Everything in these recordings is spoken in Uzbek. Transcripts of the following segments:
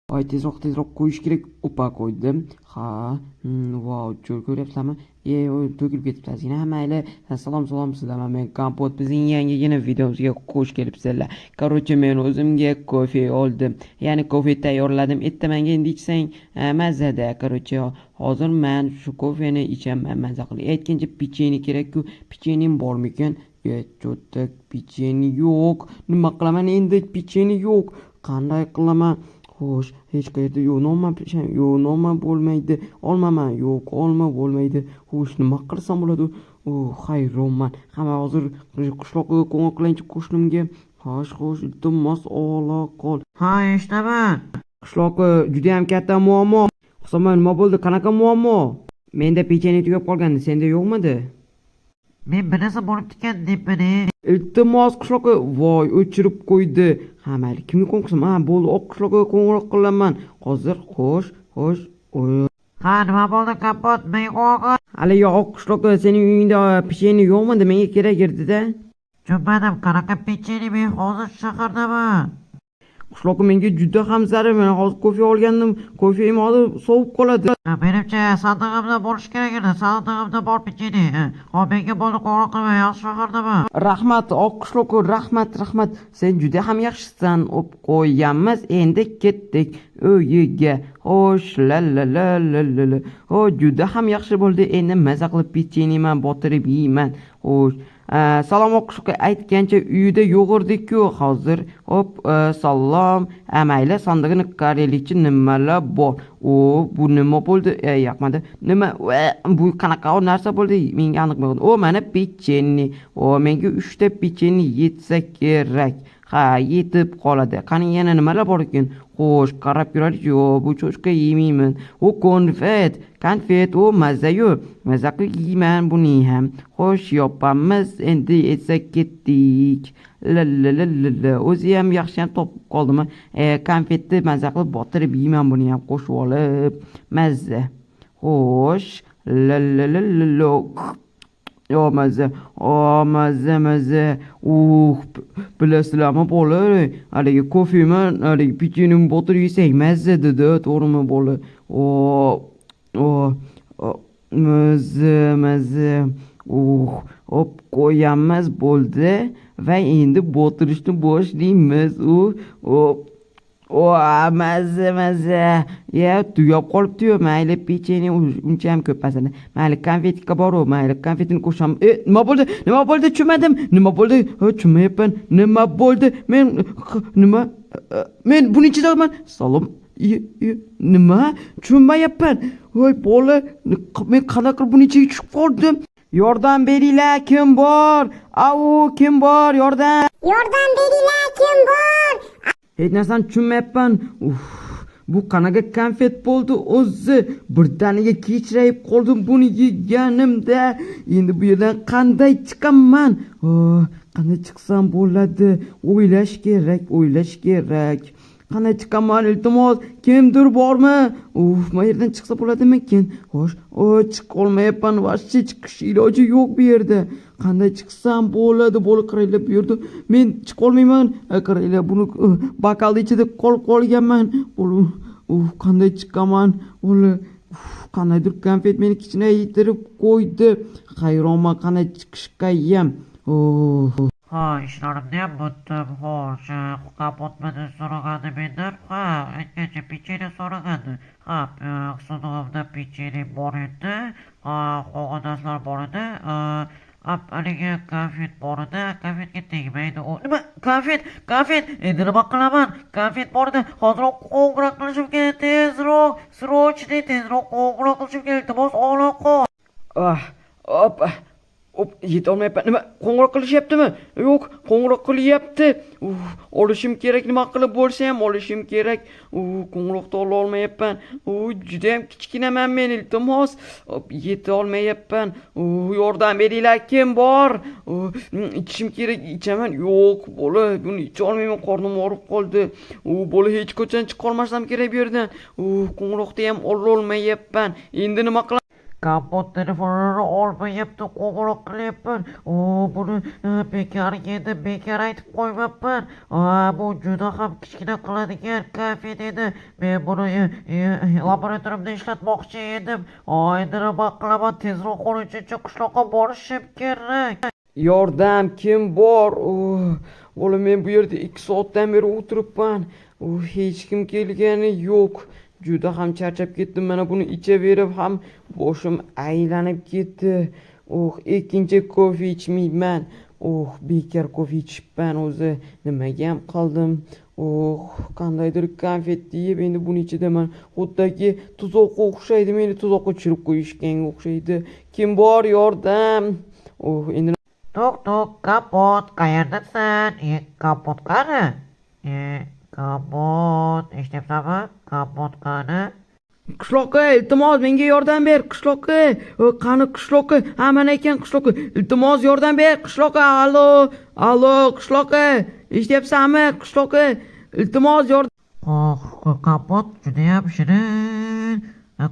Voy, tezroq, tezroq qo'yish kerak. Opa, qo'ydim. Ha, vau, ko'ryapsizlarmi? E, to'kilib ketibdi ozgina. Ha, mayli. Salom, salom sizlar. Men Kompot. Bizning yangigina videomizga xush kelibsizlar. Короче, men o'zimga kofe oldim. Ya'ni kofe tayyorladim. Erta endi ichsang mazada. Короче, hozir men shu kofeni ichaman maza qilib. Aytgancha, pechenye kerak-ku. Pechenyem bormikan? E, чё-то pechenye yo'q. Nima qilaman endi? Pechenye yo'q. Qanday qilaman? Xo'sh, hech qayerda yo'q. Nonman, yo'q, nonman bo'lmaydi. Olmaman, yo'q, olma bo'lmaydi. Xo'sh, nima qilsam bo'ladi? Oh, hayronman. Hamma hozir qishloqqa qo'ng'iroq qilayinchi qo'shnimga. Xo'sh, xo'sh, iltimos, ola qol. Ha, eshitaman. Qishloqqa judayam katta muammo. Hisobman, nima bo'ldi? Qanaqa muammo? Menda pechenye tugab qolgandi, senda yo'qmidi? Men bir narsa bo'libdi debman. Iltimos, qishloqqa, voy, o'chirib qo'ydi. Ha, mayli, kimga qo'ng'iroq qilsam? Ha, bo'ldi, oq qishloqqa qo'ng'iroq qilaman. Hozir, xo'sh, xo'sh. Ha, nima bo'ldi, Kompot? Menga qo'ng'iroq. Haligi oq qishloqqa, sening uyingda pechenye yo'qmidi? Menga kerak edi-da. Tushunmadim, qanaqa pechenye? Men hozir shahardaman. Qishloqqa menga juda ham zarur. Men hozir kofe olgandim. Kofeim hozir sovib qoladi. Ha, menimcha sandig'imda bo'lishi kerak edi. Sandig'imda bor pechenye. Hop, menga bo'ldi, qo'ng'iroq qilma, hozir shahardaman. Rahmat, oq qishloqqa, rahmat, rahmat. Sen juda ham yaxshisan. O'p qo'yamiz. Endi ketdik uyiga. Xo'sh, la la la la la la. O, juda ham yaxshi bo'ldi. Endi maza qilib pechenyeni botirib yeyman. Xo'sh. Salom, oq qishloqqa, aytgancha uyida yo'q edik-ku hozir. Hop, salom. Ha, mayli, sandig'ini qaraylikchi, nimalar bor. O, bu nima bo'ldi? E, yoqmadi. Nima? Bu qanaqa narsa bo'ldi? Menga aniq bo'lmadi. O, mana pechenye. O, menga 3 ta pechenye yetsa kerak. Ha, yetib qoladi. Qani, yana nimalar bor ekan? Xo'sh, qarab ko'raylik. Yo'q, bu cho'chqa yemayman. U konfet, konfet, u mazza-yu. Maza qilib yeyman buni ham. Xo'sh, yopamiz. Endi esa ketdik. La la la la la. O'zi ham yaxshi ham topib qoldim. E, konfetni maza qilib botirib yeyman buni ham qo'shib olib. Mazza. Xo'sh, la la la la la. Yo, mazza. O, mazza, mazza. Uh, bilasizlarmi, bolalar? Haligi kofemi, haligi pechenyeni botirib yesak mazza dedi, to'g'rimi, bola? O, o, o, mazza, mazza. Uh, hop, qo'yamiz, bo'ldi va endi botirishni boshlaymiz. U, hop. O, mazza, mazza. Ya, tugab qolibdi-yu. Mayli, pechenye uncha ham ko'p masalan. Mayli, конфетка bor-u, mayli, konfetini qo'shamiz. E, nima bo'ldi? Nima bo'ldi? Tushunmadim. Nima bo'ldi? Ha, tushunmayapman. Nima bo'ldi? Men nima? Men buning ichidaman. Salom. E, e, nima? Tushunmayapman. Voy bola, men qanaqa qilib buning ichiga tushib qoldim? Yordam beringlar, kim bor? Au, kim bor? Yordam. Yordam beringlar, kim bor? Hech narsani tushunmayapman. Uf, bu qanaqa konfet bo'ldi o'zi? Birdaniga kechrayib qoldim buni yeganimda. Endi bu yerdan qanday chiqaman? Oh, qanday chiqsam bo'ladi? O'ylash kerak, o'ylash kerak. Qanday chiqaman, iltimos? Kimdir bormi? Uf, bu yerdan chiqsa bo'ladimikin? Xo'sh, o, chiqa olmayapman. Вообще chiqish iloji yo'q bu yerda. Qanday chiqsam bo'ladi? Bola, qaranglar, bu yerda men chiqa olmayman. Qaranglar, buni bokalni ichida qolib qolganman. Bola, uf, qanday chiqaman? Bola, uf, qandaydir konfet meni kichraytirib qo'ydi. Hayronman, qanday chiqishga ham. Oh. Ha, ishlarimniyam bitdim. Xo'sh, Kompot so'ragandi mendan. Ha, aytgancha pechenye so'ragandi. Ha, sandig'imda pechenye bor edi. Ha, qolgan narsalar bor edi. Haligi konfet bor edi. Konfetga tegmaydi u. Nima? Konfet, konfet. Endi nima qilaman? Konfet bor edi. Hoziroq qo'ng'iroq qilishim kerak. Tezroq, срочный, tezroq qo'ng'iroq qilishim kerak. Iltimos, ola qol. Ah, op, op, yetolmayapman. Nima, qo'ng'iroq qilishyaptimi? Yo'q, qo'ng'iroq qilyapti. Uf, olishim kerak, nima qilib bo'lsa ham olishim kerak. U qo'ng'iroqni ola olmayapman. U judayam kichkinaman men, iltimos. Op, yeta olmayapman. U yordam beringlar, kim bor? U, ichishim kerak, ichaman. Yo'q, bola, buni icha olmayman, qornim og'rib qoldi. U bola, hech qachon chiqolmasam kerak bu yerdan. U qo'ng'iroqni ham ololmayapman. Endi nima qilaman? Kompot telefonini olmayapti, qo'ng'iroq qilyapman. O, buni bekor edi, bekor aytib qo'ymabman. Bu juda ham kichkina qiladigan konfet edi. Men buni laboratorimda ishlatmoqchi edim. Endi nima qilaman? Tezroq 13-qishloqqa borishim kerak. Yordam, kim bor? Bola, men bu yerda 2 soatdan beri o'tiribman. Hech kim kelgani yo'q. Juda ham charchab ketdim. Mana buni ichaverib ham boshim aylanib ketdi. Oh, ikkinchi kofe ichmayman. Oh, bekor kofe ichibman o'zi. Nimaga ham qildim? Oh, qandaydir konfet yeb, endi buni ichidaman. Xuddiki tuzoqqa o'xshaydi. Meni tuzoqqa tushirib qo'yishganga o'xshaydi. Kim bor? Yordam. Oh, endi Tok tok, Kompot, qayerdasan? Kompot qani? Kompot, eshityapsanmi? Kompot qani? Qishloqqa, iltimos, menga yordam ber, qishloqqa. Qani qishloqqa? Ha, mana ekan qishloqqa. Iltimos, yordam ber, qishloqqa. Allo, allo, qishloqqa. Eshityapsanmi, qishloqqa? Iltimos, yordam. Oh, Kompot judayam shirin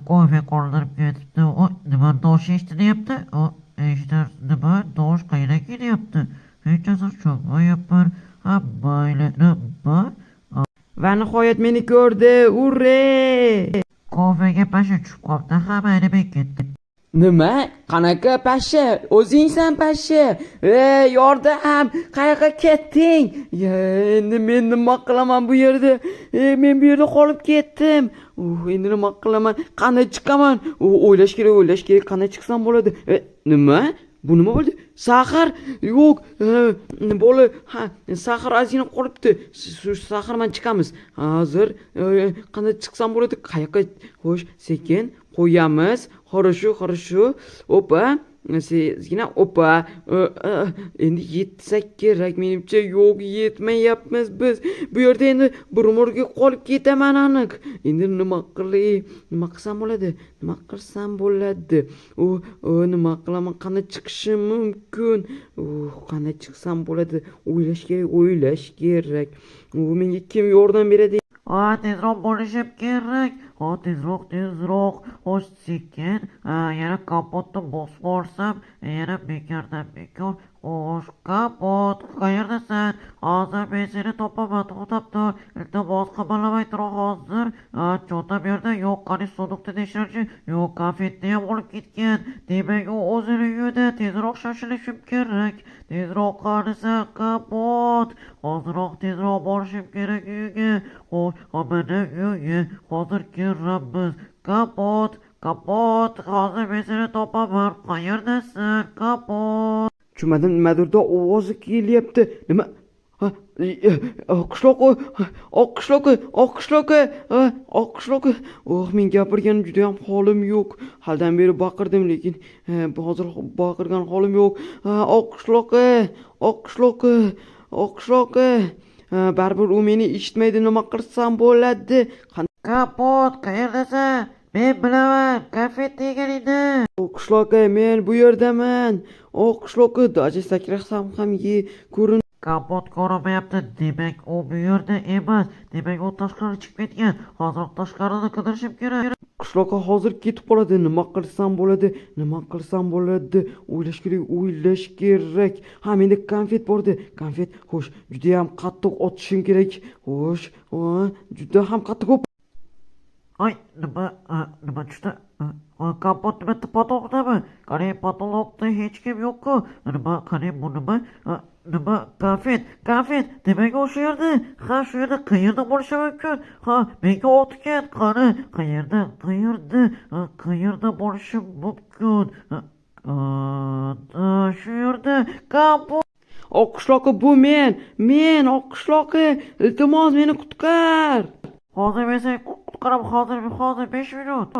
kofe qoldirib ketibdi. O, nima tovush eshitilyapti? O, eshitar, nima tovush qayerdan kelyapti? Hech narsa tushunmayapman. Ha, mayli, nima? Va nihoyat meni ko'rdi. Urre! Kofega pasha tushib qolibdi. Ha, mayli, men ketdim. Nima? Qanaqa pasha? O'zingsan pasha. Ey, yordam! Qayoqqa ketding? Ya, endi men nima qilaman bu yerda? Men bu yerda qolib ketdim. Endi nima qilaman? Qanday chiqaman? O'ylash kerak, o'ylash kerak. Qanday chiqsam bo'ladi? Nima? Bu nima bo'ldi? Сахар? Yo'q, bola, ha, сахар ozgina qolibdi. Shu сахар bilan chiqamiz. Hozir qanday chiqsam bo'ladi? Qayoqqa? Xo'sh, sekin qo'yamiz. Хорошо, хорошо. Opa, sezgina, opa. Endi yetsak kerak menimcha. Yo'q, yetmayapmiz biz. Bu yerda endi bir umrga qolib ketaman aniq. Endi nima qilay? Nima qilsam bo'ladi? Nima qilsam bo'ladi? U nima qilaman? Qanday chiqishim mumkin? Qanday chiqsam bo'ladi? O'ylash kerak, o'ylash kerak. U menga kim yordam beradi? Ha, tezroq bo'lishim kerak. Ha, tezroq, tezroq. Xo'sh, sekin. Ha, yana kompotni bosib yuborsam, yana bekordan bekor. Xo'sh, Kompot, qayerdasan? Hozir men seni topaman, to'xtab tur. Iltimos, qimirlamay tur hozir. Ha, cho'ntam yerda yo'q, qani sunduqda tekshirchi. Yo'q, konfetni ham olib ketgan. Demak, u o'zini uyida. Tezroq shoshilishim kerak. Tezroq, qanisan, Kompot? Hozirroq, tezroq borishim kerak uyiga. Xo'sh, mana uyi. Hozir kiramiz. Kompot, Kompot, hozir men seni topaman. Qayerdasan, Kompot? Tushunmadim, nimadirda ovozi kelyapti. Nima? Ha, qishloq, oq qishloq, oq qishloq, oq qishloq. Oh, men gapirganim juda ham holim yo'q. Halidan beri baqirdim, lekin hozir baqirgan holim yo'q. Oq qishloq, oq qishloq, oq qishloq. Baribir u meni eshitmaydi. Nima qilsam bo'ladi? Kompot, qayerdasan? Men bilaman, konfet deganingni. Oq qishloq, men bu yerdaman. Oq qishloq, даже sakrasam ham ye ko'rin. Kompot ko'rinmayapti. Demak, u bu yerda emas. Demak, u tashqari chiqib ketgan. Hozir tashqarini qidirishim kerak. Qishloqqa hozir ketib qoladi. Nima qilsam bo'ladi? Nima qilsam bo'ladi? O'ylash kerak, o'ylash kerak. Ha, menda konfet bor edi. Konfet, xo'sh, juda ham qattiq otishim kerak. Xo'sh, juda ham qattiq. Hop. Ay, nima, nima tushdi? Kompot nima, потолок dami? Qarang, потолок da hech kim yo'q-ku. Nima, qarang, bu nima? Nima, konfet, konfet. Demak, u shu yerda. Ha, shu yerda qayerda bo'lishi mumkin? Ha, menga otgan. Qani, qayerda, qayerda, qayerda bo'lishi mumkin? Shu yerda. Kompot. Oq qishloqi, bu men. Men oq qishloqi. Iltimos, meni qutqar. Hozir men seni qutqaraman, hozir, hozir 5 minut.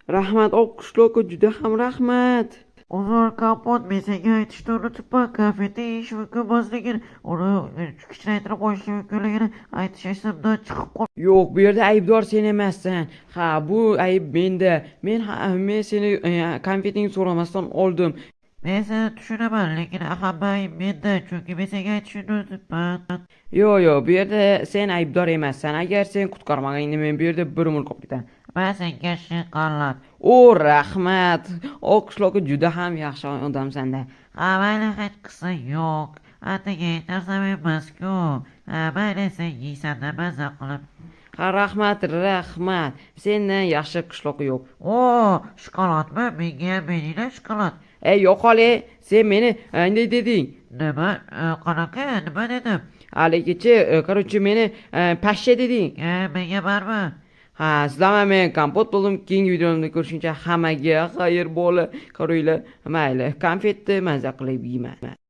Rahmat, oq qishloqi, juda ham rahmat. Uzr, Kompot, men senga aytishni unutibman. Konfetni yeyish mumkin emasligini, uni kichraytirib qo'yish mumkinligini aytish esimdan chiqib qoldi. Yo'q, bu yerda aybdor sen emassan. Ha, bu ayb menda. Men men seni konfetingni so'ramasdan oldim. Men seni tushunaman, lekin hamma ayb menda, chunki men senga aytishni unutibman. Yo'q, yo'q, bu yerda sen aybdor emassan. Agar sen qutqarmaganingda, men bu yerda bir umr qolib ketaman. Va senga shokolad. O, rahmat. O, qishloqqa juda ham yaxshi odamsan-da. Ha, mayli, hech qisi yo'q. Atigi hech narsam emas-ku. Ha, mayli, sen yeysan-da maza qilib. Ha, rahmat, rahmat. Sendan yaxshi qishloq yo'q. O, shokoladmi? Menga ham beringlar shokolad. Ey, yo'qol, ey, sen meni qanday deding? Nima? Qanaqa? Nima dedim? Haligichi, короче, meni pashsha deding. E, menga baribir. Ha, sizlar bilan men Kompot bo'ldim. Keyingi videomda ko'rishguncha hammaga xayr bo'la. Qaranglar, mayli, konfetni maza qilib yeyman.